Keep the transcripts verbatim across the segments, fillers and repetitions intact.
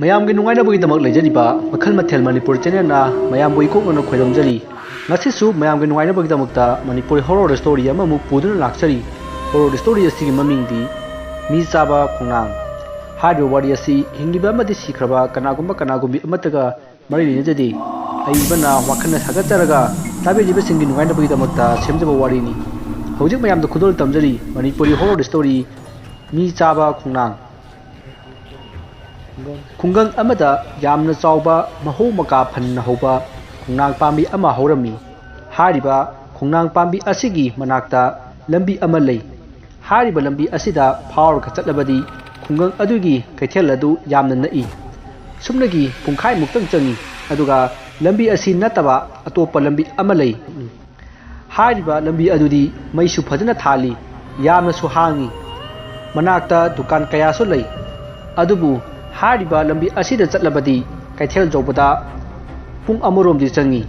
ꯃꯌꯥꯝꯒꯤ ꯅꯨꯡꯉꯥꯏꯅꯕꯒꯤꯗꯃꯛ ꯂꯩꯖꯔꯤꯕ ꯃꯈꯜ ꯃꯊꯦꯜ ꯃꯅꯤꯄꯨꯔ ꯆꯦꯅꯦꯜꯅ ꯃꯌꯥꯝꯕꯨ ꯏꯀꯣꯛꯅꯅ ꯈꯣꯏꯔꯝꯖꯔꯤ꯫ ꯉꯁꯤꯁꯨ ꯃꯌꯥꯝꯒꯤ ꯅꯨꯡꯉꯥꯏꯅꯕꯒꯤꯗꯃꯛꯇ ꯃꯅꯤꯄꯨꯔꯤ ꯍꯣꯔꯣꯔ ꯁ꯭ꯇꯣꯔꯤ ꯑꯃꯃꯨꯛ ꯄꯨꯗꯨꯅ ꯂꯥꯛꯆꯔꯤ꯫ ꯍꯣꯔꯣꯔ ꯁ꯭ꯇꯣꯔꯤ ꯑꯁꯤꯒꯤ ꯃꯃꯤꯡꯗꯤ ꯃꯤ ꯆꯥꯕ ꯈꯣꯡꯅꯥꯡ꯫ ꯍꯥꯏꯔꯤꯕ ꯋꯥꯔꯤ ꯑꯁꯤ ꯍꯤꯡꯂꯤꯕ ꯑꯃꯗꯤ ꯁꯤꯈ꯭ꯔꯕ ꯀꯅꯥꯒꯨꯝꯕ ꯀꯅꯥꯒꯨꯝꯕꯤ ꯑꯃꯠꯇꯒ ꯃꯔꯤ ꯂꯩꯅꯖꯗꯦ꯫ ꯑꯏꯕꯅ ꯋꯥꯈꯜꯅ ꯁꯥꯒꯠꯆꯔꯒ ꯇꯥꯕꯤꯔꯤꯕꯁꯤꯡꯒꯤ ꯅꯨꯡꯉꯥꯏꯅꯕꯒꯤꯗꯃꯛꯇ ꯁꯦꯝꯖꯕ ꯋꯥꯔꯤꯅꯤ꯫ ꯍꯧꯖꯤꯛ ꯃꯌꯥꯝꯗ ꯈꯨꯗꯣꯜ ꯇꯝꯖꯔꯤ ꯃꯅꯤꯄꯨꯔꯤ ꯍꯣꯔꯣꯔ ꯁ꯭ꯇꯣꯔꯤ ꯃꯤ ꯆꯥꯕ ꯈꯣꯡꯅꯥꯡ꯫ ꯈꯨꯡꯒꯪ ꯑꯃꯗ ꯌꯥꯝꯅ ꯆꯥꯎꯕ ꯃꯍꯧ ꯃꯀꯥ ꯐꯟꯅ ꯍꯧꯕ ꯈꯣꯡꯅꯥꯡ ꯄꯥꯝꯕꯤ ꯑꯃ ꯍꯧꯔꯝꯃꯤ꯫ ꯍꯥꯏꯔꯤꯕ ꯈꯣꯡꯅꯥꯡ ꯄꯥꯝꯕꯤ ꯑꯁꯤꯒꯤ ꯃꯅꯥꯛꯇ ꯂꯝꯕꯤ ꯑꯃ ꯂꯩ꯫ ꯍꯥꯏꯔꯤꯕ ꯂꯝꯕꯤ ꯑꯁꯤꯗ ꯐꯥꯎꯔꯒ ꯆꯠꯂꯕꯗꯤ ꯈꯨꯡꯒꯪ ꯑꯗꯨꯒꯤ ꯀꯩꯊꯦꯜ ꯑꯗꯨ ꯌꯥꯝꯅ ꯅꯛꯏ꯫ ꯁꯨꯞꯅꯒꯤ ꯄꯨꯡꯈꯥꯏꯃꯨꯛꯇꯪ ꯆꯪꯏ, ꯑꯗꯨꯒ ꯂꯝꯕꯤ ꯑꯁꯤ ꯅꯠꯇꯕ ꯑꯇꯣꯞꯄ ꯂꯝꯕꯤ ꯑꯃ ꯂꯩ꯫ ꯍꯥꯏꯔꯤꯕ ꯂꯝꯕꯤ ꯑꯗꯨꯗꯤ ꯃꯩꯁꯨ ꯐꯖꯅ ꯊꯥꯜꯂꯤ, ꯌꯥꯝꯅꯁꯨ ꯍꯥꯡꯉꯤ꯫ ꯃꯅꯥꯛꯇ ꯗꯨꯀꯥꯟ ꯀꯌꯥꯁꯨ ꯂꯩ꯫ ꯑꯗꯨꯕꯨ ꯍꯥꯏꯔꯤꯕ ꯂꯝꯕꯤ ꯑꯁꯤꯗ ꯆꯠꯂꯕꯗꯤ ꯀꯩꯊꯦꯜ ꯌꯧꯕꯗ ꯄꯨꯡ ꯑꯃꯔꯣꯝꯗꯤ ꯆꯪꯏ꯫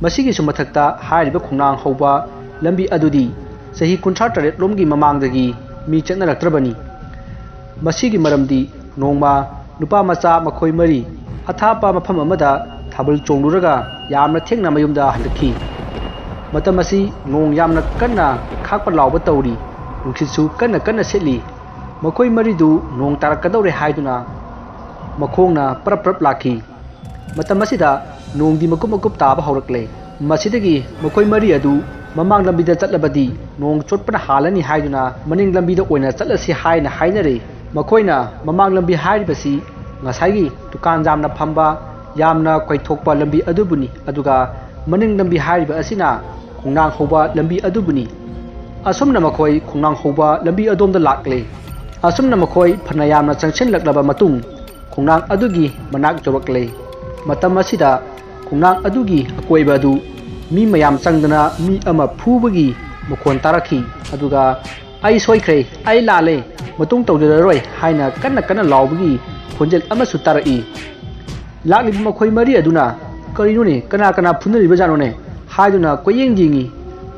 ꯃꯁꯤꯒꯤꯁꯨ ꯃꯊꯛꯇ ꯍꯥꯏꯔꯤꯕ ꯈꯣꯡꯅꯥꯡ ꯍꯧꯕ ꯂꯝꯕꯤ ꯑꯗꯨꯗꯤ ꯆꯍꯤ ꯀꯨꯟꯊ꯭ꯔꯥ ꯇꯔꯦꯠ ꯂꯣꯝꯒꯤ ꯃꯃꯥꯡꯗꯒꯤ ꯃꯤ ꯆꯠꯅꯔꯛꯇ꯭ꯔꯕꯅꯤ꯫ ꯃꯁꯤꯒꯤ ꯃꯔꯝꯗꯤ ꯅꯣꯡꯃ ꯅꯨꯄꯥ ꯃꯆꯥ ꯃꯈꯣꯏ ꯃꯔꯤ ꯑꯊꯥꯞꯄ ꯃꯐꯝ ꯑꯃꯗ ꯊꯥꯕꯜ ꯆꯣꯡꯂꯨꯔꯒ ꯌꯥꯝꯅ ꯊꯦꯡꯅ ꯃꯌꯨꯝꯗ ꯍꯜꯂꯛꯈꯤ꯫ ꯃꯇꯝ ꯑꯁꯤ ꯅꯣꯡ ꯌꯥꯝꯅ ꯀꯟꯅ ꯈꯥꯛꯄ ꯂꯥꯎꯕ ꯇꯧꯔꯤ, ꯅꯨꯡꯁꯤꯠꯁꯨ ꯀꯟꯅ ꯀꯟꯅ ꯁꯤꯠꯂꯤ꯫ ꯃꯈꯣꯏ ꯃꯔꯤꯗꯨ ꯅꯣꯡ ꯇꯥꯔꯛꯀꯗꯧꯔꯦ ꯍꯥꯏꯗꯨꯅ ꯃꯈꯣꯡꯅ ꯄ꯭ꯔꯞ ꯄ꯭ꯔꯞ ꯂꯥꯛꯈꯤ꯫ ꯃꯇꯝ ꯑꯁꯤꯗ ꯅꯣꯡꯗꯤ ꯃꯀꯨꯞ ꯃꯀꯨꯞ ꯇꯥꯕ ꯍꯧꯔꯛꯂꯦ꯫ ꯃꯁꯤꯗꯒꯤ ꯃꯈꯣꯏ ꯃꯔꯤ ꯑꯗꯨ ꯃꯃꯥꯡ ꯂꯝꯕꯤꯗ ꯆꯠꯂꯕꯗꯤ ꯅꯣꯡ ꯆꯣꯠꯄꯅ ꯍꯥꯜꯂꯅꯤ ꯍꯥꯏꯗꯨꯅ ꯃꯅꯤꯡ ꯂꯝꯕꯤꯗ ꯑꯣꯏꯅ ꯆꯠꯂꯁꯤ ꯍꯥꯏꯅ ꯍꯥꯏꯅꯔꯦ꯫ ꯃꯈꯣꯏꯅ ꯃꯃꯥꯡ ꯂꯝꯕꯤ ꯍꯥꯏꯔꯤꯕꯁꯤ ꯉꯁꯥꯏꯒꯤ ꯗꯨꯀꯥꯟ ꯌꯥꯝꯅ ꯐꯝꯕ, ꯌꯥꯝꯅ ꯀꯣꯏꯊꯣꯛꯄ ꯂꯝꯕꯤ ꯑꯗꯨꯕꯨꯅꯤ, ꯑꯗꯨꯒ ꯃꯅꯤꯡ ꯂꯝꯕꯤ ꯍꯥꯏꯔꯤꯕ ꯑꯁꯤꯅ ꯈꯣꯡꯅꯥꯡ ꯍꯧꯕ ꯂꯝꯕꯤ ꯑꯗꯨꯕꯨꯅꯤ꯫ ꯑꯁꯨꯝꯅ ꯃꯈꯣꯏ ꯈꯣꯡꯅꯥꯡ ꯍꯧꯕ ꯂꯝꯕꯤ ꯑꯗꯣꯝꯗ ꯂꯥꯛꯂꯦ꯫ ꯑꯁꯨꯝꯅ ꯃꯈꯣꯏ ꯐꯅ ꯌꯥꯝꯅ ꯆꯪꯁꯤꯜꯂꯛꯂꯕ ꯃꯇꯨꯡ ꯈꯣꯡꯅꯥꯡ ꯑꯗꯨꯒꯤ ꯃꯅꯥꯛ ꯌꯧꯔꯛꯂꯦ꯫ ꯃꯇꯝ ꯑꯁꯤꯗ ꯈꯣꯡꯅꯥꯡ ꯑꯗꯨꯒꯤ ꯑꯀꯣꯏꯕ ꯑꯗꯨ ꯃꯤ ꯃꯌꯥꯝ ꯆꯪꯗꯅ ꯃꯤ ꯑꯃ ꯐꯨꯕꯒꯤ ꯃꯈꯣꯟ ꯇꯥꯔꯛꯈꯤ꯫ ꯑꯗꯨꯒ "ꯑꯩ ꯁꯣꯏꯈ꯭ꯔꯦ, ꯑꯩ ꯂꯥꯜꯂꯦ, ꯃꯇꯨꯡ ꯇꯧꯖꯔꯔꯣꯏ" ꯍꯥꯏꯅ ꯀꯟꯅ ꯀꯟꯅ ꯂꯥꯎꯕꯒꯤ ꯈꯣꯟꯖꯦꯜ ꯑꯃꯁꯨ ꯇꯥꯔꯛꯏ꯫ ꯂꯥꯛꯂꯤꯕ ꯃꯈꯣꯏ ꯃꯔꯤ ꯑꯗꯨꯅ "ꯀꯔꯤꯅꯣꯅꯦ, ꯀꯅꯥ ꯀꯅꯥ ꯐꯨꯅꯔꯤꯕꯖꯥꯠꯅꯣꯅꯦ?" ꯍꯥꯏꯗꯨꯅ ꯀꯣꯏꯌꯦꯡ ꯌꯦꯡꯉꯤ꯫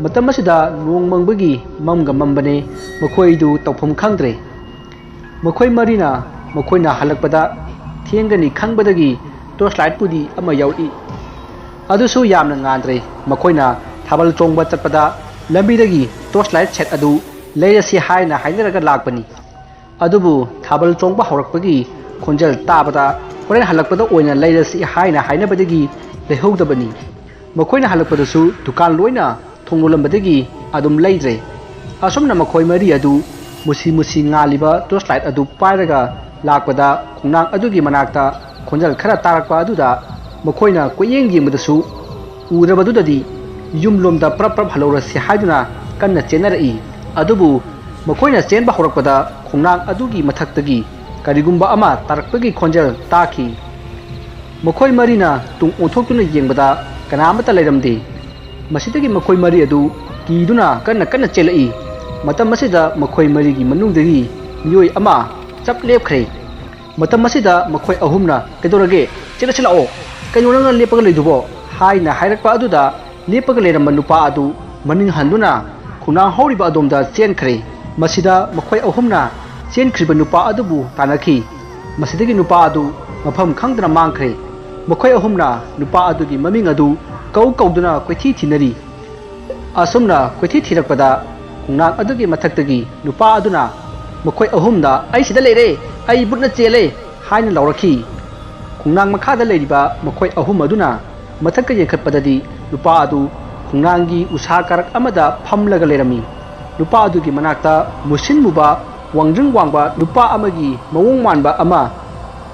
ꯃꯇꯝ ꯑꯁꯤꯗ ꯅꯣꯡ ꯃꯪꯕꯒꯤ ꯃꯝꯒ ꯃꯝꯕꯅꯦ, ꯃꯈꯣꯏꯗꯨ ꯇꯧꯐꯝ ꯈꯪꯗ꯭ꯔꯦ꯫ ꯃꯈꯣꯏ ꯃꯔꯤꯅ ꯃꯈꯣꯏꯅ ꯍꯜꯂꯛꯄꯗ ꯊꯦꯡꯒꯅꯤ ꯈꯪꯕꯗꯒꯤ ꯇꯣꯔꯆ ꯂꯥꯏꯠꯄꯨꯗꯤ ꯑꯃ ꯌꯥꯎꯔꯛꯏ꯫ ꯑꯗꯨꯁꯨ ꯌꯥꯝꯅ ꯉꯥꯟꯗ꯭ꯔꯦ꯫ ꯃꯈꯣꯏꯅ ꯊꯥꯕꯜ ꯆꯣꯡꯕ ꯆꯠꯄꯗ ꯂꯝꯕꯤꯗꯒꯤ ꯇꯣꯔꯆ ꯂꯥꯏꯠ ꯁꯦꯠ ꯑꯗꯨ ꯂꯩꯔꯁꯤ ꯍꯥꯏꯅ ꯍꯥꯏꯅꯔꯒ ꯂꯥꯛꯄꯅꯤ꯫ ꯑꯗꯨꯕꯨ ꯊꯥꯕꯜ ꯆꯣꯡꯕ ꯍꯧꯔꯛꯄꯒꯤ ꯈꯣꯟꯖꯦꯜ ꯇꯥꯕꯗ ꯍꯣꯔꯦꯟ ꯍꯜꯂꯛꯄꯗ ꯑꯣꯏꯅ ꯂꯩꯔꯁꯤ ꯍꯥꯏꯅ ꯍꯥꯏꯅꯕꯗꯒꯤ ꯂꯩꯍꯧꯗꯕꯅꯤ꯫ ꯃꯈꯣꯏꯅ ꯍꯜꯂꯛꯄꯗꯁꯨ ꯗꯨꯀꯥꯟ ꯂꯣꯏꯅ ꯊꯣꯡ ꯂꯣꯜꯂꯝꯕꯗꯒꯤ ꯑꯗꯨꯝ ꯂꯩꯗ꯭ꯔꯦ꯫ ꯑꯁꯨꯝꯅ ꯃꯈꯣꯏ ꯃꯔꯤ ꯑꯗꯨ ꯃꯨꯁꯤ ꯃꯨꯁꯤ ꯉꯥꯜꯂꯤꯕ ꯇꯣꯔꯆ ꯂꯥꯏꯠ ꯑꯗꯨ ꯄꯥꯏꯔꯒ ꯂꯥꯛꯄꯗ ꯈꯣꯡꯅꯥꯡ ꯑꯗꯨꯒꯤ ꯃꯅꯥꯛꯇ ꯈꯣꯟꯖꯦꯜ ꯈꯔ ꯇꯥꯔꯛꯄ ꯑꯗꯨꯗ ꯃꯈꯣꯏꯅ ꯀꯣꯏꯌꯦꯡ ꯌꯦꯡꯕꯗꯁꯨ ꯎꯗ꯭ꯔꯕꯗꯨꯗꯗꯤ ꯌꯨꯝꯂꯣꯝꯗ ꯄ꯭ꯔꯞ ꯄ꯭ꯔꯞ ꯍꯜꯍꯧꯔꯁꯤ ꯍꯥꯏꯗꯨꯅ ꯀꯟꯅ ꯆꯦꯟꯅꯔꯛꯏ꯫ ꯑꯗꯨꯕꯨ ꯃꯈꯣꯏꯅ ꯆꯦꯟꯕ ꯍꯧꯔꯛꯄꯗ ꯈꯣꯡꯅꯥꯡ ꯑꯗꯨꯒꯤ ꯃꯊꯛꯇꯒꯤ ꯀꯔꯤꯒꯨꯝꯕ ꯑꯃ ꯇꯥꯔꯛꯄꯒꯤ ꯈꯣꯟꯖꯦꯜ ꯇꯥꯈꯤ꯫ ꯃꯈꯣꯏ ꯃꯔꯤꯅ ꯇꯨꯡ ꯑꯣꯟꯊꯣꯛꯇꯨꯅ ꯌꯦꯡꯕꯗ ꯀꯅꯥ ꯑꯃꯠꯇ ꯂꯩꯔꯝꯗꯦ꯫ ꯃꯁꯤꯗꯒꯤ ꯃꯈꯣꯏ ꯃꯔꯤ ꯑꯗꯨ ꯀꯤꯗꯨꯅ ꯀꯟꯅ ꯀꯟꯅ ꯆꯦꯜꯂꯛꯏ꯫ ꯃꯇꯝ ꯑꯁꯤꯗ ꯃꯈꯣꯏ ꯃꯔꯤꯒꯤ ꯃꯅꯨꯡꯗꯒꯤ ꯃꯤꯑꯣꯏ ꯑꯃ ꯆꯞ ꯂꯦꯞꯈ꯭ꯔꯦ꯫ ꯃꯇꯝ ꯑꯁꯤꯗ ꯃꯈꯣꯏ ꯑꯍꯨꯝꯅ "ꯀꯩꯗꯧꯔꯒꯦ? ꯆꯦꯜꯂꯁꯤ ꯂꯥꯛꯑꯣ꯫ ꯀꯩꯅꯣ ꯅꯪꯅ ꯂꯦꯞꯄꯒ ꯂꯩꯗꯨꯕꯣ?" ꯍꯥꯏꯅ ꯍꯥꯏꯔꯛꯄ ꯑꯗꯨꯗ ꯂꯦꯞꯄꯒ ꯂꯩꯔꯝꯕ ꯅꯨꯄꯥ ꯑꯗꯨ ꯃꯅꯤꯡ ꯍꯟꯗꯨꯅ ꯈꯣꯡꯅꯥꯡ ꯍꯧꯔꯤꯕ ꯑꯗꯣꯝꯗ ꯆꯦꯟꯈ꯭ꯔꯦ꯫ ꯃꯁꯤꯗ ꯃꯈꯣꯏ ꯑꯍꯨꯝꯅ ꯆꯦꯟꯈ꯭ꯔꯤꯕ ꯅꯨꯄꯥ ꯑꯗꯨꯕꯨ ꯇꯥꯟꯅꯈꯤ꯫ ꯃꯁꯤꯗꯒꯤ ꯅꯨꯄꯥ ꯑꯗꯨ ꯃꯐꯝ ꯈꯪꯗꯅ ꯃꯥꯡꯈ꯭ꯔꯦ꯫ ꯃꯈꯣꯏ ꯑꯍꯨꯝꯅ ꯅꯨꯄꯥ ꯑꯗꯨꯒꯤ ꯃꯃꯤꯡ ꯑꯗꯨ ꯀꯧ ꯀꯧꯗꯨꯅ ꯀꯣꯏꯊꯤ ꯊꯤꯅꯔꯤ꯫ ꯑꯁꯨꯝꯅ ꯀꯣꯏꯊꯤ ꯊꯤꯔꯛꯄꯗ ꯈꯣꯡꯅꯥꯡ ꯑꯗꯨꯒꯤ ꯃꯊꯛꯇꯒꯤ ꯅꯨꯄꯥ ꯑꯗꯨꯅ ꯃꯈꯣꯏ ꯑꯍꯨꯝꯗ "ꯑꯩ ꯁꯤꯗ ꯂꯩꯔꯦ, ꯑꯩ ꯕꯨꯠꯅ ꯆꯦꯜꯂꯦ" ꯍꯥꯏꯅ ꯂꯥꯎꯔꯛꯈꯤ꯫ ꯈꯣꯡꯅꯥꯡ ꯃꯈꯥꯗ ꯂꯩꯔꯤꯕ ꯃꯈꯣꯏ ꯑꯍꯨꯝ ꯑꯗꯨꯅ ꯃꯊꯛꯇ ꯌꯦꯡꯈꯠꯄꯗꯗꯤ ꯅꯨꯄꯥ ꯑꯗꯨ ꯈꯣꯡꯅꯥꯡꯒꯤ ꯎꯁꯥ ꯀꯥꯔꯛ ꯑꯃꯗ ꯐꯝꯂꯒ ꯂꯩꯔꯝꯃꯤ꯫ ꯅꯨꯄꯥ ꯑꯗꯨꯒꯤ ꯃꯅꯥꯛꯇ ꯃꯨꯁꯤꯟ ꯃꯨꯕ, ꯋꯥꯡꯖꯤꯡ ꯋꯥꯡꯕ ꯅꯨꯄꯥ ꯑꯃꯒꯤ ꯃꯑꯣꯡ ꯃꯥꯟꯕ ꯑꯃ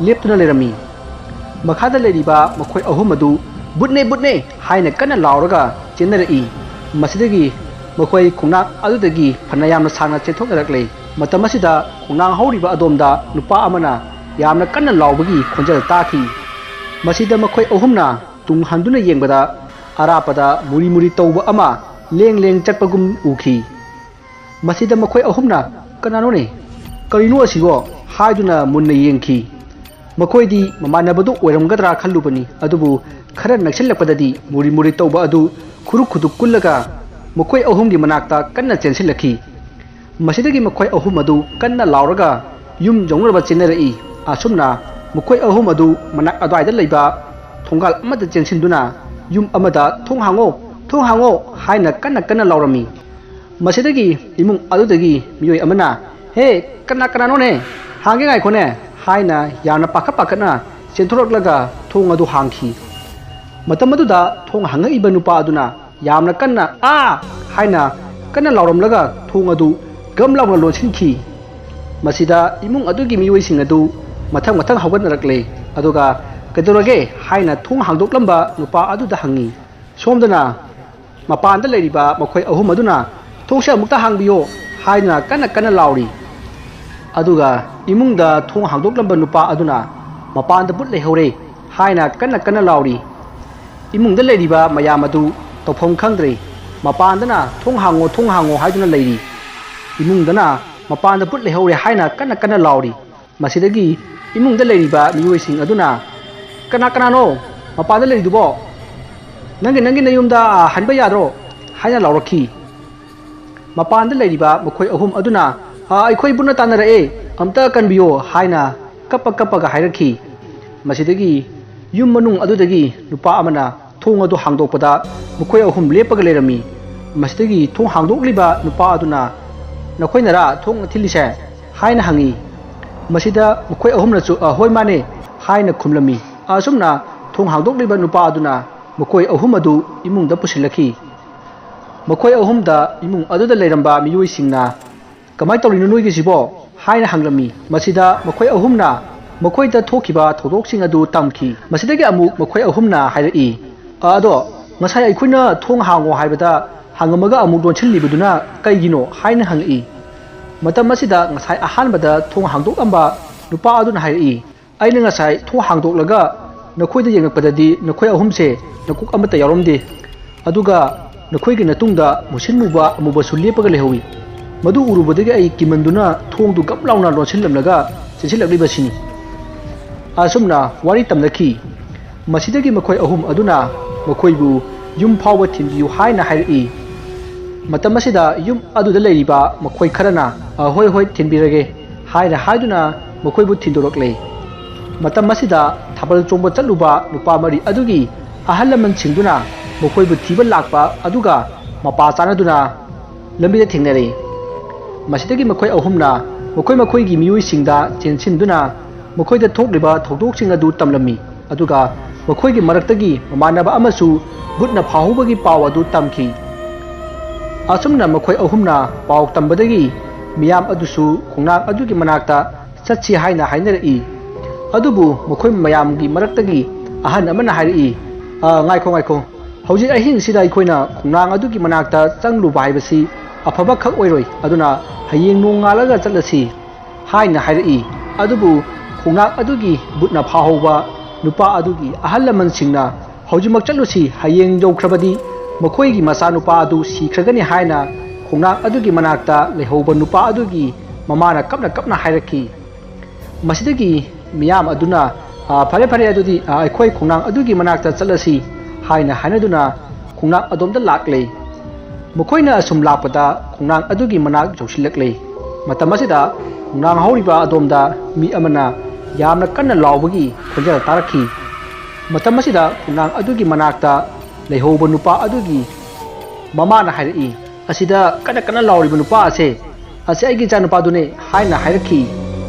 ꯂꯦꯞꯇꯨꯅ ꯂꯩꯔꯝꯃꯤ꯫ ꯃꯈꯥꯗ ꯂꯩꯔꯤꯕ ꯃꯈꯣꯏ ꯑꯍꯨꯝ ꯑꯗꯨ "ꯕꯨꯠꯅꯦ, ꯕꯨꯠꯅꯦ" ꯍꯥꯏꯅ ꯀꯟꯅ ꯂꯥꯎꯔꯒ ꯆꯦꯟꯅꯔꯛꯏ꯫ ꯃꯁꯤꯗꯒꯤ ꯃꯈꯣꯏ ꯈꯣꯡꯅꯥꯡ ꯑꯗꯨꯗꯒꯤ ꯐꯅ ꯌꯥꯝꯅ ꯁꯥꯡꯅ ꯆꯦꯟꯊꯣꯛꯅꯔꯛꯂꯦ꯫ ꯃꯇꯝ ꯑꯁꯤꯗ ꯈꯣꯡꯅꯥꯡ ꯍꯧꯔꯤꯕ ꯑꯗꯣꯝꯗ ꯅꯨꯄꯥ ꯑꯃꯅ ꯌꯥꯝꯅ ꯀꯟꯅ ꯂꯥꯎꯕꯒꯤ ꯈꯣꯟꯖꯦꯜ ꯇꯥꯈꯤ꯫ ꯃꯁꯤꯗ ꯃꯈꯣꯏ ꯑꯍꯨꯝꯅ ꯇꯨꯡ ꯍꯟꯗꯨꯅ ꯌꯦꯡꯕꯗ ꯑꯔꯥꯞꯄꯗ ꯃꯨꯔꯤ ꯃꯨꯔꯤ ꯇꯧꯕ ꯑꯃ ꯂꯦꯡ ꯂꯦꯡ ꯆꯠꯄꯒꯨꯝ ꯎꯈꯤ꯫ ꯃꯁꯤꯗ ꯃꯈꯣꯏ ꯑꯍꯨꯝꯅ "ꯀꯅꯥꯅꯣꯅꯦ? ꯀꯔꯤꯅꯣ ꯑꯁꯤꯕꯣ?" ꯍꯥꯏꯗꯨꯅ ꯃꯨꯟꯅ ꯌꯦꯡꯈꯤ꯫ ꯃꯈꯣꯏꯗꯤ ꯃꯃꯥꯟꯅꯕꯗꯨ ꯑꯣꯏꯔꯝꯒꯗ꯭ꯔꯥ ꯈꯜꯂꯨꯕꯅꯤ, ꯑꯗꯨꯕꯨ ꯈꯔ ꯅꯛꯁꯤꯜꯂꯛꯄꯗꯗꯤ ꯃꯨꯔꯤ ꯃꯨꯔꯤ ꯇꯧꯕ ꯑꯗꯨ ꯈꯨꯔꯨ ꯈꯨꯗꯨ ꯀꯨꯜꯂꯒ ꯃꯈꯣꯏ ꯑꯍꯨꯝꯒꯤ ꯃꯅꯥꯛꯇ ꯀꯟꯅ ꯆꯦꯟꯁꯤꯜꯂꯛꯈꯤ꯫ ꯃꯁꯤꯗꯒꯤ ꯃꯈꯣꯏ ꯑꯍꯨꯝ ꯑꯗꯨ ꯀꯟꯅ ꯂꯥꯎꯔꯒ ꯌꯨꯝ ꯌꯧꯅꯅꯕ ꯆꯦꯟꯅꯔꯛꯏ꯫ ꯑꯁꯨꯝꯅ ꯃꯈꯣꯏ ꯑꯍꯨꯝ ꯑꯗꯨ ꯃꯅꯥꯛ ꯑꯗꯨꯋꯥꯏꯗ ꯂꯩꯕ ꯊꯣꯡꯒꯥꯜ ꯑꯃꯗ ꯆꯦꯟꯁꯤꯟꯗꯨꯅ ꯌꯨꯝ ꯑꯃꯗ "ꯊꯣꯡ ꯍꯥꯡꯉꯣ, ꯊꯣꯡ ꯍꯥꯡꯉꯣ" ꯍꯥꯏꯅ ꯀꯟꯅ ꯀꯟꯅ ꯂꯥꯎꯔꯝꯃꯤ꯫ ꯃꯁꯤꯗꯒꯤ ꯏꯃꯨꯡ ꯑꯗꯨꯗꯒꯤ ꯃꯤꯑꯣꯏ ꯑꯃꯅ, "ꯍꯦ, ꯀꯅꯥ ꯀꯅꯥꯅꯣꯅꯦ? ꯍꯥꯡꯒꯦ ꯉꯥꯏꯈꯣꯅꯦ" ꯍꯥꯏꯅ ꯌꯥꯝꯅ ꯄꯥꯈꯠ ꯄꯥꯈꯠꯅ ꯆꯦꯟꯊꯣꯔꯛꯂꯒ ꯊꯣꯡ ꯑꯗꯨ ꯍꯥꯡꯈꯤ꯫ ꯃꯇꯝ ꯑꯗꯨꯗ ꯊꯣꯡ ꯍꯥꯡꯉꯛꯏꯕ ꯅꯨꯄꯥ ꯑꯗꯨꯅ ꯌꯥꯝꯅ ꯀꯟꯅ "ꯑꯥ" ꯍꯥꯏꯅ ꯀꯟꯅ ꯂꯥꯎꯔꯝꯂꯒ ꯊꯣꯡ ꯑꯗꯨ ꯒꯝ ꯂꯥꯎꯅ ꯂꯣꯟꯁꯤꯟꯈꯤ꯫ ꯃꯁꯤꯗ ꯏꯃꯨꯡ ꯑꯗꯨꯒꯤ ꯃꯤꯑꯣꯏꯁꯤꯡ ꯑꯗꯨ ꯃꯊꯪ ꯃꯊꯪ ꯍꯧꯒꯠꯅꯔꯛꯂꯦ꯫ ꯑꯗꯨꯒ "ꯀꯩꯗꯧꯔꯒꯦ?" ꯍꯥꯏꯅ ꯊꯣꯡ ꯍꯥꯡꯗꯣꯛꯂꯝꯕ ꯅꯨꯄꯥ ꯑꯗꯨꯗ ꯍꯪꯉꯤ꯫ ꯁꯣꯝꯗꯅ ꯃꯄꯥꯟꯗ ꯂꯩꯔꯤꯕ ꯃꯈꯣꯏ ꯑꯍꯨꯝ ꯑꯗꯨꯅ "ꯊꯣꯡꯁꯦ ꯑꯃꯨꯛꯇ ꯍꯥꯡꯕꯤꯌꯣ" ꯍꯥꯏꯗꯨꯅ ꯀꯟꯅ ꯀꯟꯅ ꯂꯥꯎꯔꯤ꯫ ꯑꯗꯨꯒ ꯏꯃꯨꯡꯗ ꯊꯣꯡ ꯍꯥꯡꯗꯣꯛꯂꯝꯕ ꯅꯨꯄꯥ ꯑꯗꯨꯅ "ꯃꯄꯥꯟꯗ ꯚꯨꯠ ꯂꯩꯍꯧꯔꯦ" ꯍꯥꯏꯅ ꯀꯟꯅ ꯀꯟꯅ ꯂꯥꯎꯔꯤ꯫ ꯏꯃꯨꯡꯗ ꯂꯩꯔꯤꯕ ꯃꯌꯥꯝ ꯑꯗꯨ ꯇꯧꯐꯝ ꯈꯪꯗ꯭ꯔꯦ꯫ ꯃꯄꯥꯟꯗꯅ "ꯊꯣꯡ ꯍꯥꯡꯉꯣ, ꯊꯣꯡ ꯍꯥꯡꯉꯣ" ꯍꯥꯏꯗꯨꯅ ꯂꯩꯔꯤ꯫ ꯏꯃꯨꯡꯗꯅ "ꯃꯄꯥꯟꯗ ꯚꯨꯠ ꯂꯩꯍꯧꯔꯦ" ꯍꯥꯏꯅ ꯀꯟꯅ ꯀꯟꯅ ꯂꯥꯎꯔꯤ꯫ ꯃꯁꯤꯗꯒꯤ ꯏꯃꯨꯡꯗ ꯂꯩꯔꯤꯕ ꯃꯤꯑꯣꯏꯁꯤꯡ ꯑꯗꯨꯅ, "ꯀꯅꯥ ꯀꯅꯥꯅꯣ ꯃꯄꯥꯟꯗ ꯂꯩꯔꯤꯗꯨꯕꯣ? ꯅꯪꯒꯤ, ꯅꯪꯒꯤ ꯅꯌꯨꯝꯗ, ꯑ, ꯍꯟꯕ ꯌꯥꯗ꯭ꯔꯣ?" ꯍꯥꯏꯅ ꯂꯥꯎꯔꯛꯈꯤ꯫ ꯃꯄꯥꯟꯗ ꯂꯩꯔꯤꯕ ꯃꯈꯣꯏ ꯑꯍꯨꯝ ꯑꯗꯨꯅ, "ꯑ, ꯑꯩꯈꯣꯏ ꯄꯨꯟꯅ ꯇꯥꯟꯅꯔꯛꯑꯦ, ꯑꯝꯇ ꯀꯟꯕꯤꯌꯣ" ꯍꯥꯏꯅ ꯀꯞꯄ ꯀꯞꯄꯒ ꯍꯥꯏꯔꯛꯈꯤ꯫ ꯃꯁꯤꯗꯒꯤ ꯌꯨꯝ ꯃꯅꯨꯡ ꯑꯗꯨꯗꯒꯤ ꯅꯨꯄꯥ ꯑꯃꯅ ꯊꯣꯡ ꯑꯗꯨ ꯍꯥꯡꯗꯣꯛꯄꯗ ꯃꯈꯣꯏ ꯑꯍꯨꯝ ꯂꯦꯞꯄꯒ ꯂꯩꯔꯝꯃꯤ꯫ ꯃꯁꯤꯗꯒꯤ ꯊꯣꯡ ꯍꯥꯡꯗꯣꯛꯂꯤꯕ ꯅꯨꯄꯥ ꯑꯗꯨꯅ, "ꯅꯈꯣꯏꯅꯔꯥ ꯊꯣꯡ ꯊꯤꯜꯂꯤꯁꯦ?" ꯍꯥꯏꯅ ꯍꯪꯉꯤ꯫ ꯃꯁꯤꯗ ꯃꯈꯣꯏ ꯑꯍꯨꯝꯅꯁꯨ, "ꯑ, ꯍꯣꯏ, ꯃꯥꯅꯦ" ꯍꯥꯏꯅ ꯈꯨꯝꯂꯝꯃꯤ꯫ ꯑꯁꯨꯝꯅ ꯊꯣꯡ ꯍꯥꯡꯗꯣꯛꯂꯤꯕ ꯅꯨꯄꯥ ꯑꯗꯨꯅ ꯃꯈꯣꯏ ꯑꯍꯨꯝ ꯑꯗꯨ ꯏꯃꯨꯡꯗ ꯄꯨꯁꯤꯜꯂꯛꯈꯤ꯫ ꯃꯈꯣꯏ ꯑꯍꯨꯝꯗ ꯏꯃꯨꯡ ꯑꯗꯨꯗ ꯂꯩꯔꯝꯕ ꯃꯤꯑꯣꯏꯁꯤꯡꯅ "ꯀꯃꯥꯏꯅ ꯇꯧꯔꯤꯅꯣ ꯅꯣꯏꯒꯤꯁꯤꯕꯣ?" ꯍꯥꯏꯅ ꯍꯪꯂꯝꯃꯤ꯫ ꯃꯁꯤꯗ ꯃꯈꯣꯏ ꯑꯍꯨꯝꯅ ꯃꯈꯣꯏꯗ ꯊꯣꯛꯈꯤꯕ ꯊꯧꯗꯣꯛꯁꯤꯡ ꯑꯗꯨ ꯇꯝꯈꯤ꯫ ꯃꯁꯤꯗꯒꯤ ꯑꯃꯨꯛ ꯃꯈꯣꯏ ꯑꯍꯨꯝꯅ ꯍꯥꯏꯔꯛꯏ, "ꯑꯗꯣ, ꯉꯁꯥꯏ ꯑꯩꯈꯣꯏꯅ ꯊꯣꯡ ꯍꯥꯡꯉꯣ ꯍꯥꯏꯕꯗ ꯍꯥꯡꯉꯝꯃꯒ ꯑꯃꯨꯛ ꯂꯣꯟꯁꯤꯜꯂꯤꯕꯗꯨꯅ ꯀꯩꯒꯤꯅꯣ?" ꯍꯥꯏꯅ ꯍꯪꯂꯛꯏ꯫ ꯃꯇꯝ ꯑꯁꯤꯗ ꯉꯁꯥꯏ ꯑꯍꯥꯟꯕꯗ ꯊꯣꯡ ꯍꯥꯡꯗꯣꯛꯂꯝꯕ ꯅꯨꯄꯥ ꯑꯗꯨꯅ ꯍꯥꯏꯔꯛꯏ, "ꯑꯩꯅ ꯉꯁꯥꯏ ꯊꯣꯡ ꯍꯥꯡꯗꯣꯛꯂꯒ ꯅꯈꯣꯏꯗ ꯌꯦꯡꯂꯛꯄꯗꯗꯤ ꯅꯈꯣꯏ ꯑꯍꯨꯝꯁꯦ ꯅꯀꯣꯛ ꯑꯃꯠꯇ ꯌꯥꯎꯔꯝꯗꯦ꯫ ꯑꯗꯨꯒ ꯅꯈꯣꯏꯒꯤ ꯅꯇꯨꯡꯗ ꯃꯨꯁꯤꯟ ꯃꯨꯕ ꯑꯃꯨꯕꯁꯨ ꯂꯦꯞꯄꯒ ꯂꯩꯍꯧꯏ꯫ ꯃꯗꯨ ꯎꯔꯨꯕꯗꯒꯤ ꯑꯩ ꯀꯤꯃꯟꯗꯨꯅ ꯊꯣꯡꯗꯨ ꯒꯞ ꯂꯥꯎꯅ ꯂꯣꯟꯁꯤꯜꯂꯝꯂꯒ ꯆꯦꯟꯁꯤꯜꯂꯛꯂꯤꯕꯁꯤꯅꯤ"꯫ ꯑꯁꯨꯝꯅ ꯋꯥꯔꯤ ꯇꯝꯅꯈꯤ꯫ ꯃꯁꯤꯗꯒꯤ ꯃꯈꯣꯏ ꯑꯍꯨꯝ ꯑꯗꯨꯅ ꯃꯈꯣꯏꯕꯨ ꯌꯨꯝ ꯐꯥꯎꯕ ꯊꯤꯟꯕꯤꯌꯨ ꯍꯥꯏꯅ ꯍꯥꯏꯔꯛꯏ꯫ ꯃꯇꯝ ꯑꯁꯤꯗ ꯌꯨꯝ ꯑꯗꯨꯗ ꯂꯩꯔꯤꯕ ꯃꯈꯣꯏ ꯈꯔꯅ, "ꯑ, ꯍꯣꯏ, ꯍꯣꯏ, ꯊꯤꯟꯕꯤꯔꯒꯦ" ꯍꯥꯏꯅ ꯍꯥꯏꯗꯨꯅ ꯃꯈꯣꯏꯕꯨ ꯊꯤꯟꯗꯣꯔꯛꯂꯦ꯫ ꯃꯇꯝ ꯑꯁꯤꯗ ꯊꯥꯕꯜ ꯆꯣꯡꯕ ꯆꯠꯂꯨꯕ ꯅꯨꯄꯥ ꯃꯔꯤ ꯑꯗꯨꯒꯤ ꯑꯍꯜ ꯂꯃꯟꯁꯤꯡꯗꯨꯅ ꯃꯈꯣꯏꯕꯨ ꯊꯤꯕ ꯂꯥꯛꯄ ꯑꯗꯨꯒ ꯃꯄꯥ ꯆꯥꯅꯗꯨꯅ ꯂꯝꯕꯤꯗ ꯊꯦꯡꯅꯔꯦ꯫ ꯃꯁꯤꯗꯒꯤ ꯃꯈꯣꯏ ꯑꯍꯨꯝꯅ ꯃꯈꯣꯏ ꯃꯈꯣꯏꯒꯤ ꯃꯤꯑꯣꯏꯁꯤꯡꯗ ꯆꯦꯟꯁꯤꯟꯗꯨꯅ ꯃꯈꯣꯏꯗ ꯊꯣꯛꯂꯤꯕ ꯊꯧꯗꯣꯛꯁꯤꯡ ꯑꯗꯨ ꯇꯝꯂꯝꯃꯤ꯫ ꯑꯗꯨꯒ ꯃꯈꯣꯏꯒꯤ ꯃꯔꯛꯇꯒꯤ ꯃꯃꯥꯟꯅꯕ ꯑꯃꯁꯨ ꯕꯨꯠꯅ ꯐꯥꯍꯧꯕꯒꯤ ꯄꯥꯎ ꯑꯗꯨ ꯇꯝꯈꯤ꯫ ꯑꯁꯨꯝꯅ ꯃꯈꯣꯏ ꯑꯍꯨꯝꯅ ꯄꯥꯎ ꯇꯝꯕꯗꯒꯤ ꯃꯤꯌꯥꯝ ꯑꯗꯨꯁꯨ ꯈꯣꯡꯅꯥꯡ ꯑꯗꯨꯒꯤ ꯃꯅꯥꯛꯇ ꯆꯠꯁꯤ ꯍꯥꯏꯅ ꯍꯥꯏꯅꯔꯛꯏ꯫ ꯑꯗꯨꯕꯨ ꯃꯈꯣꯏ ꯃꯌꯥꯝꯒꯤ ꯃꯔꯛꯇꯒꯤ ꯑꯍꯟ ꯑꯃꯅ ꯍꯥꯏꯔꯛꯏ, "ꯑ, ꯉꯥꯏꯈꯣ, ꯉꯥꯏꯈꯣ꯫ ꯍꯧꯖꯤꯛ ꯑꯍꯤꯡꯁꯤꯗ ꯑꯩꯈꯣꯏꯅ ꯈꯣꯡꯅꯥꯡ ꯑꯗꯨꯒꯤ ꯃꯅꯥꯛꯇ ꯆꯪꯂꯨꯕ ꯍꯥꯏꯕꯁꯤ ꯑꯐꯕ ꯈꯛ ꯑꯣꯏꯔꯣꯏ꯫ ꯑꯗꯨꯅ ꯍꯌꯦꯡ ꯅꯣꯡꯉꯥꯜꯂꯒ ꯆꯠꯂꯁꯤ" ꯍꯥꯏꯅ ꯍꯥꯏꯔꯛꯏ꯫ ꯑꯗꯨꯕꯨ ꯈꯣꯡꯅꯥꯡ ꯑꯗꯨꯒꯤ ꯕꯨꯠꯅ ꯐꯥꯍꯧꯕ ꯅꯨꯄꯥ ꯑꯗꯨꯒꯤ ꯑꯍꯜ ꯂꯃꯟꯁꯤꯡꯅ, "ꯍꯧꯖꯤꯛꯃꯛ ꯆꯠꯂꯨꯁꯤ, ꯍꯌꯦꯡ ꯌꯧꯈ꯭ꯔꯕꯗꯤ ꯃꯈꯣꯏꯒꯤ ꯃꯆꯥꯅꯨꯄꯥ ꯑꯗꯨ ꯁꯤꯈ꯭ꯔꯒꯅꯤ" ꯍꯥꯏꯅ ꯈꯣꯡꯅꯥꯡ ꯑꯗꯨꯒꯤ ꯃꯅꯥꯛꯇ ꯂꯩꯍꯧꯕ ꯅꯨꯄꯥ ꯑꯗꯨꯒꯤ ꯃꯃꯥꯅ ꯀꯞꯅ ꯀꯞꯅ ꯍꯥꯏꯔꯛꯈꯤ꯫ ꯃꯁꯤꯗꯒꯤ ꯃꯤꯌꯥꯝ ꯑꯗꯨꯅ, "ꯑ, ꯐꯔꯦ, ꯐꯔꯦ, ꯑꯗꯨꯗꯤ, ꯑ, ꯑꯩꯈꯣꯏ ꯈꯣꯡꯅꯥꯡ ꯑꯗꯨꯒꯤ ꯃꯅꯥꯛꯇ ꯆꯠꯂꯁꯤ" ꯍꯥꯏꯅ ꯍꯥꯏꯅꯗꯨꯅ ꯈꯣꯡꯅꯥꯡ ꯑꯗꯣꯝꯗ ꯂꯥꯛꯂꯦ꯫ ꯃꯈꯣꯏꯅ ꯑꯁꯨꯝ ꯂꯥꯛꯄꯗ ꯈꯣꯡꯅꯥꯡ ꯑꯗꯨꯒꯤ ꯃꯅꯥꯛ ꯌꯧꯁꯤꯜꯂꯛꯂꯦ꯫ ꯃꯇꯝ ꯑꯁꯤꯗ ꯈꯣꯡꯅꯥꯡ ꯍꯧꯔꯤꯕ ꯑꯗꯣꯝꯗ ꯃꯤ ꯑꯃꯅ ꯌꯥꯝꯅ ꯀꯟꯅ ꯂꯥꯎꯕꯒꯤ ꯈꯣꯟꯖꯦꯜ ꯇꯥꯔꯛꯈꯤ꯫ ꯃꯇꯝ ꯑꯁꯤꯗ ꯈꯣꯡꯅꯥꯡ ꯑꯗꯨꯒꯤ ꯃꯅꯥꯛꯇ ꯂꯩꯍꯧꯕ ꯅꯨꯄꯥ ꯑꯗꯨꯒꯤ ꯃꯃꯥꯅ ꯍꯥꯏꯔꯛꯏ, "ꯑꯁꯤꯗ ꯀꯟꯅ ꯀꯟꯅ ꯂꯥꯎꯔꯤꯕ ꯅꯨꯄꯥ ꯑꯁꯦ, ꯑꯁꯤ ꯑꯩꯒꯤ ꯏꯆꯥꯅꯨꯄꯥꯗꯨꯅꯦ" ꯍꯥꯏꯅ ꯍꯥꯏꯔꯛꯈꯤ꯫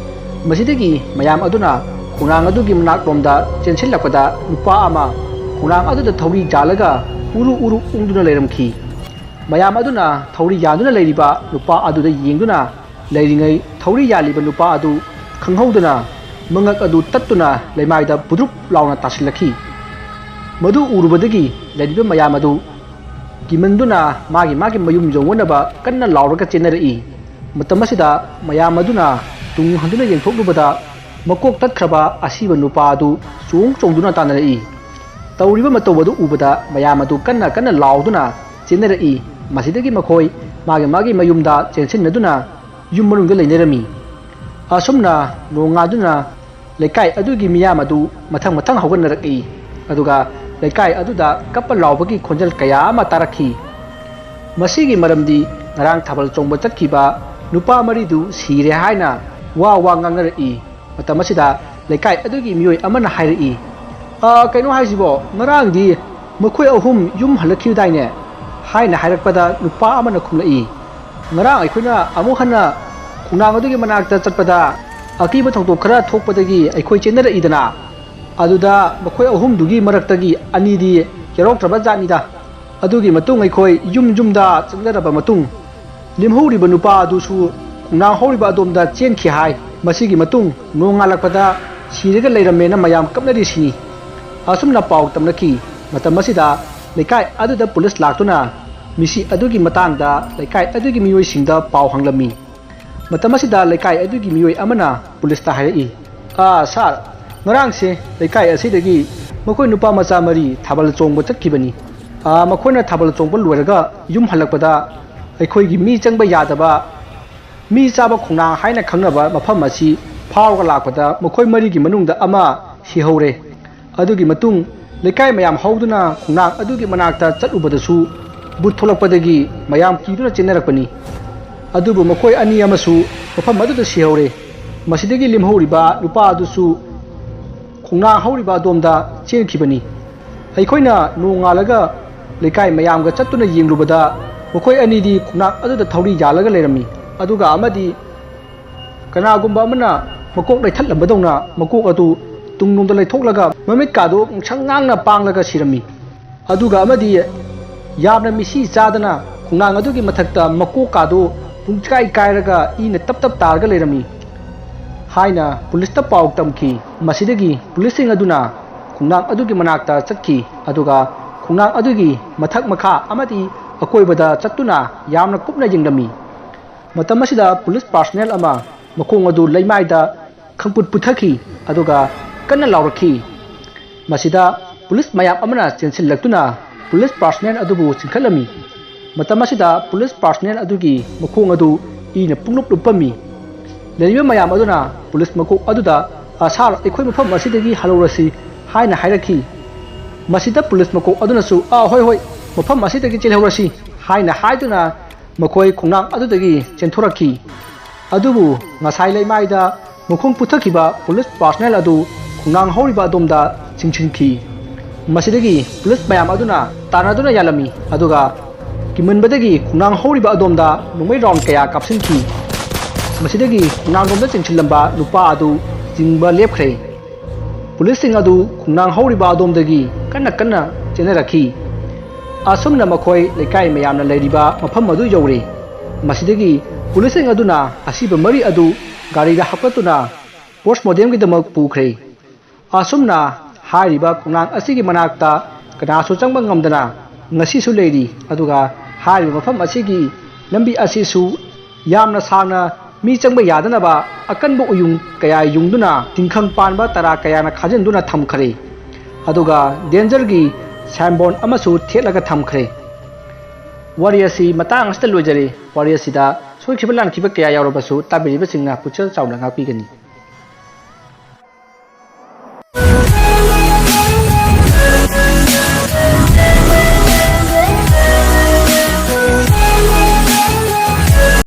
ꯃꯁꯤꯗꯒꯤ ꯃꯌꯥꯝ ꯑꯗꯨꯅ ꯈꯣꯡꯅꯥꯡ ꯑꯗꯨꯒꯤ ꯃꯅꯥꯛꯂꯣꯝꯗ ꯆꯦꯟꯁꯤꯜꯂꯛꯄꯗ ꯅꯨꯄꯥ ꯑꯃ ꯈꯣꯡꯅꯥꯡ ꯑꯗꯨꯗ ꯊꯧꯔꯤ ꯌꯥꯜꯂꯒ ꯎꯔꯨ ꯎꯔꯨ ꯎꯪꯗꯨꯅ ꯂꯩꯔꯝꯈꯤ꯫ ꯃꯌꯥꯝ ꯑꯗꯨꯅ ꯊꯧꯔꯤ ꯌꯥꯟꯗꯨꯅ ꯂꯩꯔꯤꯕ ꯅꯨꯄꯥ ꯑꯗꯨꯗ ꯌꯦꯡꯗꯨꯅ ꯂꯩꯔꯤꯉꯩ, ꯊꯧꯔꯤ ꯌꯥꯜꯂꯤꯕ ꯅꯨꯄꯥ ꯑꯗꯨ ꯈꯪꯍꯧꯗꯅ ꯃꯉꯛ ꯑꯗꯨ ꯇꯠꯇꯨꯅ ꯂꯩꯃꯥꯏꯗ ꯕꯨꯗ꯭ꯔꯨꯞ ꯂꯥꯎꯅ ꯇꯥꯁꯤꯜꯂꯛꯈꯤ꯫ ꯃꯗꯨ ꯎꯔꯨꯕꯗꯒꯤ ꯂꯩꯔꯤꯕ ꯃꯌꯥꯝ ꯑꯗꯨ ꯀꯤꯃꯟꯗꯨꯅ ꯃꯥꯒꯤ ꯃꯥꯒꯤ ꯃꯌꯨꯝ ꯌꯧꯅꯅꯕ ꯀꯟꯅ ꯂꯥꯎꯔꯒ ꯆꯦꯟꯅꯔꯛꯏ꯫ ꯃꯇꯝ ꯑꯁꯤꯗ ꯃꯌꯥꯝ ꯑꯗꯨꯅ ꯇꯨꯡ ꯍꯟꯗꯨꯅ ꯌꯦꯡꯊꯣꯛꯂꯨꯕꯗ ꯃꯀꯣꯛ ꯇꯠꯈ꯭ꯔꯕ ꯑꯁꯤꯕ ꯅꯨꯄꯥ ꯑꯗꯨ ꯆꯣꯡ ꯆꯣꯡꯗꯨꯅ ꯇꯥꯟꯅꯔꯛꯏ꯫ ꯇꯧꯔꯤꯕ ꯃꯇꯧ ꯑꯗꯨ ꯎꯕꯗ ꯃꯌꯥꯝ ꯑꯗꯨ ꯀꯟꯅ ꯀꯟꯅ ꯂꯥꯎꯗꯨꯅ ꯆꯦꯟꯅꯔꯛꯏ꯫ ꯃꯁꯤꯗꯒꯤ ꯃꯈꯣꯏ ꯃꯥꯒꯤ ꯃꯥꯒꯤ ꯃꯌꯨꯝꯗ ꯆꯦꯟꯁꯤꯟꯅꯗꯨꯅ ꯌꯨꯝ ꯃꯅꯨꯡꯗ ꯂꯩꯅꯔꯝꯃꯤ꯫ ꯑꯁꯨꯝꯅ ꯅꯣꯡꯉꯥꯟꯗꯨꯅ ꯂꯩꯀꯥꯏ ꯑꯗꯨꯒꯤ ꯃꯤꯌꯥꯝ ꯑꯗꯨ ꯃꯊꯪ ꯃꯊꯪ ꯍꯧꯒꯠꯅꯔꯛꯏ꯫ ꯑꯗꯨꯒ ꯂꯩꯀꯥꯏ ꯑꯗꯨꯗ ꯀꯞꯄ ꯂꯥꯎꯕꯒꯤ ꯈꯣꯟꯖꯦꯜ ꯀꯌꯥ ꯑꯃ ꯇꯥꯔꯛꯈꯤ꯫ ꯃꯁꯤꯒꯤ ꯃꯔꯝꯗꯤ ꯉꯔꯥꯡ ꯊꯥꯕꯜ ꯆꯣꯡꯕ ꯆꯠꯈꯤꯕ ꯅꯨꯄꯥ ꯃꯔꯤꯗꯨ ꯁꯤꯔꯦ ꯍꯥꯏꯅ ꯋꯥ ꯋꯥ ꯉꯥꯡꯅꯔꯛꯏ꯫ ꯃꯇꯝ ꯑꯁꯤꯗ ꯂꯩꯀꯥꯏ ꯑꯗꯨꯒꯤ ꯃꯤꯑꯣꯏ ꯑꯃꯅ ꯍꯥꯏꯔꯛꯏ, "ꯑ, ꯀꯩꯅꯣ ꯍꯥꯏꯁꯤꯕꯣ, ꯉꯔꯥꯡꯗꯤ ꯃꯈꯣꯏ ꯑꯍꯨꯝ ꯌꯨꯝ ꯍꯜꯂꯛꯈꯤꯗꯥꯏꯅꯦ?" ꯍꯥꯏꯅ ꯍꯥꯏꯔꯛꯄꯗ ꯅꯨꯄꯥ ꯑꯃꯅ ꯈꯨꯝꯂꯛꯏ, "ꯉꯔꯥꯡ ꯑꯩꯈꯣꯏꯅ ꯑꯃꯨꯛ ꯍꯟꯅ ꯈꯣꯡꯅꯥꯡ ꯑꯗꯨꯒꯤ ꯃꯅꯥꯛꯇ ꯆꯠꯄꯗ ꯑꯀꯤꯕ ꯊꯧꯗꯣꯛ ꯈꯔ ꯊꯣꯛꯄꯗꯒꯤ ꯑꯩꯈꯣꯏ ꯆꯦꯟꯅꯔꯛꯏꯗꯅ, ꯑꯗꯨꯗ ꯃꯈꯣꯏ ꯑꯍꯨꯝꯗꯨꯒꯤ ꯃꯔꯛꯇꯒꯤ ꯑꯅꯤꯗꯤ ꯌꯥꯎꯔꯛꯇ꯭ꯔꯕ ꯖꯥꯠꯅꯤꯗ꯫ ꯑꯗꯨꯒꯤ ꯃꯇꯨꯡ ꯑꯩꯈꯣꯏ ꯌꯨꯝ ꯌꯨꯝꯗ ꯆꯪꯅꯔꯕ ꯃꯇꯨꯡ, ꯂꯦꯝꯍꯧꯔꯤꯕ ꯅꯨꯄꯥ ꯑꯗꯨꯁꯨ ꯈꯣꯡꯅꯥꯡ ꯍꯧꯔꯤꯕ ꯑꯗꯣꯝꯗ ꯆꯦꯟꯈꯤ ꯍꯥꯏ꯫ ꯃꯁꯤꯒꯤ ꯃꯇꯨꯡ ꯅꯣꯡ ꯉꯥꯜꯂꯛꯄꯗ ꯁꯤꯔꯒ ꯂꯩꯔꯝꯃꯦꯅ ꯃꯌꯥꯝ ꯀꯞꯅꯔꯤꯁꯤꯅꯤ꯫" ꯑꯁꯨꯝꯅ ꯄꯥꯎ ꯇꯝꯅꯈꯤ꯫ ꯃꯇꯝ ꯑꯁꯤꯗ ꯂꯩꯀꯥꯏ ꯑꯗꯨꯗ ꯄꯨꯂꯤꯁ ꯂꯥꯛꯇꯨꯅ ꯃꯤꯁꯤ ꯑꯗꯨꯒꯤ ꯃꯇꯥꯡꯗ ꯂꯩꯀꯥꯏ ꯑꯗꯨꯒꯤ ꯃꯤꯑꯣꯏꯁꯤꯡꯗ ꯄꯥꯎ ꯍꯪꯂꯝꯃꯤ꯫ ꯃꯇꯝ ꯑꯁꯤꯗ ꯂꯩꯀꯥꯏ ꯑꯗꯨꯒꯤ ꯃꯤꯑꯣꯏ ꯑꯃꯅ ꯄꯨꯂꯤꯁꯇ ꯍꯥꯏꯔꯛꯏ, "ꯑ, ꯁꯥꯔ, ꯉꯔꯥꯡꯁꯦ ꯂꯩꯀꯥꯏ ꯑꯁꯤꯗꯒꯤ ꯃꯈꯣꯏ ꯅꯨꯄꯥ ꯃꯆꯥ ꯃꯔꯤ ꯊꯥꯕꯜ ꯆꯣꯡꯕ ꯆꯠꯈꯤꯕꯅꯤ꯫ ꯑ, ꯃꯈꯣꯏꯅ ꯊꯥꯕꯜ ꯆꯣꯡꯕ ꯂꯣꯏꯔꯒ ꯌꯨꯝ ꯍꯜꯂꯛꯄꯗ ꯑꯩꯈꯣꯏꯒꯤ ꯃꯤ ꯆꯪꯕ ꯌꯥꯗꯕ, ꯃꯤ ꯆꯥꯕ ꯈꯣꯡꯅꯥꯡ ꯍꯥꯏꯅ ꯈꯪꯅꯕ ꯃꯐꯝ ꯑꯁꯤ ꯐꯥꯎꯔꯒ ꯂꯥꯛꯄꯗ ꯃꯈꯣꯏ ꯃꯔꯤꯒꯤ ꯃꯅꯨꯡꯗ ꯑꯃ ꯁꯤꯍꯧꯔꯦ꯫ ꯑꯗꯨꯒꯤ ꯃꯇꯨꯡ ꯂꯩꯀꯥꯏ ꯃꯌꯥꯝ ꯍꯧꯗꯨꯅ ꯈꯣꯡꯅꯥꯡ ꯑꯗꯨꯒꯤ ꯃꯅꯥꯛꯇ ꯆꯠꯂꯨꯕꯗꯁꯨ ꯕꯨꯠ ꯊꯣꯛꯂꯛꯄꯗꯒꯤ ꯃꯌꯥꯝ ꯀꯤꯗꯨꯅ ꯆꯦꯟꯅꯔꯛꯄꯅꯤ꯫ ꯑꯗꯨꯕꯨ ꯃꯈꯣꯏ ꯑꯅꯤ ꯑꯃꯁꯨ ꯃꯐꯝ ꯑꯗꯨꯗ ꯁꯤꯍꯧꯔꯦ꯫ ꯃꯁꯤꯗꯒꯤ ꯂꯦꯝꯍꯧꯔꯤꯕ ꯅꯨꯄꯥ ꯑꯗꯨꯁꯨ ꯈꯣꯡꯅꯥꯡ ꯍꯧꯔꯤꯕ ꯑꯗꯣꯝꯗ ꯆꯦꯟꯈꯤꯕꯅꯤ꯫ ꯑꯩꯈꯣꯏꯅ ꯅꯣꯡꯉꯥꯜꯂꯒ ꯂꯩꯀꯥꯏ ꯃꯌꯥꯝꯒ ꯆꯠꯇꯨꯅ ꯌꯦꯡꯂꯨꯕꯗ ꯃꯈꯣꯏ ꯑꯅꯤꯗꯤ ꯈꯣꯡꯅꯥꯡ ꯑꯗꯨꯗ ꯊꯧꯔꯤ ꯌꯥꯜꯂꯒ ꯂꯩꯔꯝꯃꯤ꯫ ꯑꯗꯨꯒ ꯑꯃꯗꯤ ꯀꯅꯥꯒꯨꯝꯕ ꯑꯃꯅ ꯃꯀꯣꯛ ꯂꯩꯊꯠꯂꯝꯕꯗꯧꯅ ꯃꯀꯣꯛ ꯑꯗꯨ ꯇꯨꯡꯂꯣꯝꯗ ꯂꯩꯊꯣꯛꯂꯒ ꯃꯃꯤꯠꯀꯥꯗꯨ ꯉꯁꯪ ꯉꯥꯡꯅ ꯄꯥꯡꯂꯒ ꯁꯤꯔꯝꯃꯤ꯫ ꯑꯗꯨꯒ ꯑꯃꯗꯤ ꯌꯥꯝꯅ ꯃꯤꯁꯤ ꯆꯥꯗꯅ ꯈꯣꯡꯅꯥꯡ ꯑꯗꯨꯒꯤ ꯃꯊꯛꯇ ꯃꯀꯣꯛꯀꯥꯗꯨ ꯄꯨꯡꯀꯥꯏ ꯀꯥꯏꯔꯒ ꯏꯅ ꯇꯞ ꯇꯞ ꯇꯥꯔꯒ ꯂꯩꯔꯝꯃꯤ ꯍꯥꯏꯅ ꯄꯨꯂꯤꯁꯇ ꯄꯥꯎ ꯇꯝꯈꯤ꯫ ꯃꯁꯤꯗꯒꯤ ꯄꯨꯂꯤꯁꯁꯤꯡ ꯑꯗꯨꯅ ꯈꯣꯡꯅꯥꯡ ꯑꯗꯨꯒꯤ ꯃꯅꯥꯛꯇ ꯆꯠꯈꯤ꯫ ꯑꯗꯨꯒ ꯈꯣꯡꯅꯥꯡ ꯑꯗꯨꯒꯤ ꯃꯊꯛ ꯃꯈꯥ ꯑꯃꯗꯤ ꯑꯀꯣꯏꯕꯗ ꯆꯠꯇꯨꯅ ꯌꯥꯝꯅ ꯀꯨꯞꯅ ꯌꯦꯡꯂꯝꯃꯤ꯫ ꯃꯇꯝ ꯑꯁꯤꯗ ꯄꯨꯂꯤꯁ ꯄꯥꯔꯁꯣꯅꯦꯜ ꯑꯃ ꯃꯈꯣꯡ ꯑꯗꯨ ꯂꯩꯃꯥꯏꯗ ꯈꯪꯄꯨꯠ ꯄꯨꯊꯈꯤ꯫ ꯑꯗꯨꯒ ꯀꯟꯅ ꯂꯥꯎꯔꯛꯈꯤ꯫ ꯃꯁꯤꯗ ꯄꯨꯂꯤꯁ ꯃꯌꯥꯝ ꯑꯃꯅ ꯆꯦꯟꯁꯤꯜꯂꯛꯇꯨꯅ ꯄꯨꯂꯤꯁ ꯄꯥꯔꯁꯣꯅꯦꯜ ꯑꯗꯨꯕꯨ ꯆꯤꯡꯈꯠꯂꯝꯃꯤ꯫ ꯃꯇꯝ ꯑꯁꯤꯗ ꯄꯨꯂꯤꯁ ꯄꯥꯔꯁꯣꯅꯦꯜ ꯑꯗꯨꯒꯤ ꯃꯈꯣꯡ ꯑꯗꯨ ꯏꯅ ꯄꯨꯡꯂꯨꯞ ꯂꯨꯞꯄꯝꯃꯤ꯫ ꯂꯩꯔꯤꯕ ꯃꯌꯥꯝ ꯑꯗꯨꯅ ꯄꯨꯂꯤꯁ ꯃꯀꯣꯛ ꯑꯗꯨꯗ, "ꯑ, ꯁꯥꯔ, ꯑꯩꯈꯣꯏ ꯃꯐꯝ ꯑꯁꯤꯗꯒꯤ ꯍꯜꯍꯧꯔꯁꯤ" ꯍꯥꯏꯅ ꯍꯥꯏꯔꯛꯈꯤ꯫ ꯃꯁꯤꯗ ꯄꯨꯂꯤꯁ ꯃꯀꯣꯛ ꯑꯗꯨꯅꯁꯨ, "ꯑ, ꯍꯣꯏ, ꯍꯣꯏ, ꯃꯐꯝ ꯑꯁꯤꯗꯒꯤ ꯆꯦꯜꯍꯧꯔꯁꯤ" ꯍꯥꯏꯅ ꯍꯥꯏꯗꯨꯅ ꯃꯈꯣꯏ ꯈꯣꯡꯅꯥꯡ ꯑꯗꯨꯗꯒꯤ ꯆꯦꯟꯊꯣꯔꯛꯈꯤ꯫ ꯑꯗꯨꯕꯨ ꯉꯁꯥꯏ ꯂꯩꯃꯥꯏꯗ ꯃꯈꯣꯡ ꯄꯨꯊꯈꯤꯕ ꯄꯨꯂꯤꯁ ꯄꯥꯔꯁꯅꯦꯜ ꯑꯗꯨ ꯈꯣꯡꯅꯥꯡ ꯍꯧꯔꯤꯕ ꯑꯗꯣꯝꯗ ꯆꯤꯡꯁꯤꯟꯈꯤ꯫ ꯃꯁꯤꯗꯒꯤ ꯄꯨꯂꯤꯁ ꯃꯌꯥꯝ ꯑꯗꯨꯅ ꯇꯥꯟꯅꯗꯨꯅ ꯌꯥꯜꯂꯝꯃꯤ, ꯑꯗꯨꯒ ꯀꯤꯃꯟꯕꯗꯒꯤ ꯈꯣꯡꯅꯥꯡ ꯍꯧꯔꯤꯕ ꯑꯗꯣꯝꯗ ꯅꯣꯡꯃꯩ ꯔꯥꯎꯟ ꯀꯌꯥ ꯀꯥꯞꯁꯤꯟꯈꯤ꯫ ꯃꯁꯤꯗꯒꯤ ꯈꯣꯡꯅꯥꯡꯂꯣꯝꯗ ꯆꯦꯟꯁꯤꯜꯂꯝꯕ ꯅꯨꯄꯥ ꯑꯗꯨ ꯆꯤꯡꯕ ꯂꯦꯞꯈ꯭ꯔꯦ꯫ ꯄꯨꯂꯤꯁꯁꯤꯡ ꯑꯗꯨ ꯈꯣꯡꯅꯥꯡ ꯍꯧꯔꯤꯕ ꯑꯗꯣꯝꯗꯒꯤ ꯀꯟꯅ ꯀꯟꯅ ꯆꯦꯟꯅꯔꯛꯈꯤ꯫ ꯑꯁꯨꯝꯅ ꯃꯈꯣꯏ ꯂꯩꯀꯥꯏ ꯃꯌꯥꯝꯅ ꯂꯩꯔꯤꯕ ꯃꯐꯝ ꯑꯗꯨ ꯌꯧꯔꯦ꯫ ꯃꯁꯤꯗꯒꯤ ꯄꯨꯂꯤꯁꯁꯤꯡ ꯑꯗꯨꯅ ꯑꯁꯤꯕ ꯃꯔꯤ ꯑꯗꯨ ꯒꯥꯔꯤꯗ ꯍꯥꯞꯀꯠꯇꯨꯅ ꯄꯣꯁꯃꯣꯔꯇꯦꯝꯒꯤꯗꯃꯛ ꯄꯨꯈ꯭ꯔꯦ꯫ ꯑꯁꯨꯝꯅ ꯍꯥꯏꯔꯤꯕ ꯈꯣꯡꯅꯥꯡ ꯑꯁꯤꯒꯤ ꯃꯅꯥꯛꯇ ꯀꯅꯥꯁꯨ ꯆꯪꯕ ꯉꯝꯗꯅ ꯉꯁꯤꯁꯨ ꯂꯩꯔꯤ꯫ ꯑꯗꯨꯒ ꯍꯥꯏꯔꯤꯕ ꯃꯐꯝ ꯑꯁꯤꯒꯤ ꯂꯝꯕꯤ ꯑꯁꯤꯁꯨ ꯌꯥꯝꯅ ꯁꯥꯡꯅ ꯃꯤ ꯆꯪꯕ ꯌꯥꯗꯅꯕ ꯑꯀꯟꯕ ꯎꯌꯨꯡ ꯀꯌꯥ ꯌꯨꯡꯗꯨꯅ ꯇꯤꯡꯈꯪ ꯄꯥꯟꯕ ꯇꯔꯥ ꯀꯌꯥꯅ ꯈꯥꯖꯤꯟꯗꯨꯅ ꯊꯝꯈ꯭ꯔꯦ꯫ ꯑꯗꯨꯒ ꯗꯦꯟꯖꯔꯒꯤ ꯁꯥꯏꯟꯕꯣꯔꯗ ꯑꯃꯁꯨ ꯊꯦꯠꯂꯒ ꯊꯝꯈ꯭ꯔꯦ꯫ ꯋꯥꯔꯤ ꯑꯁꯤ ꯃꯇꯥꯡ ꯑꯁꯤꯗ ꯂꯣꯏꯖꯔꯦ꯫ ꯋꯥꯔꯤ ꯑꯁꯤꯗ ꯁꯣꯏꯈꯤꯕ ꯂꯥꯟꯈꯤꯕ ꯀꯌꯥ ꯌꯥꯎꯔꯕꯁꯨ ꯇꯥꯕꯤꯔꯤꯕꯁꯤꯡꯅ ꯄꯨꯛꯆꯦꯜ ꯆꯥꯎꯅ ꯉꯥꯛꯄꯤꯒꯅꯤ꯫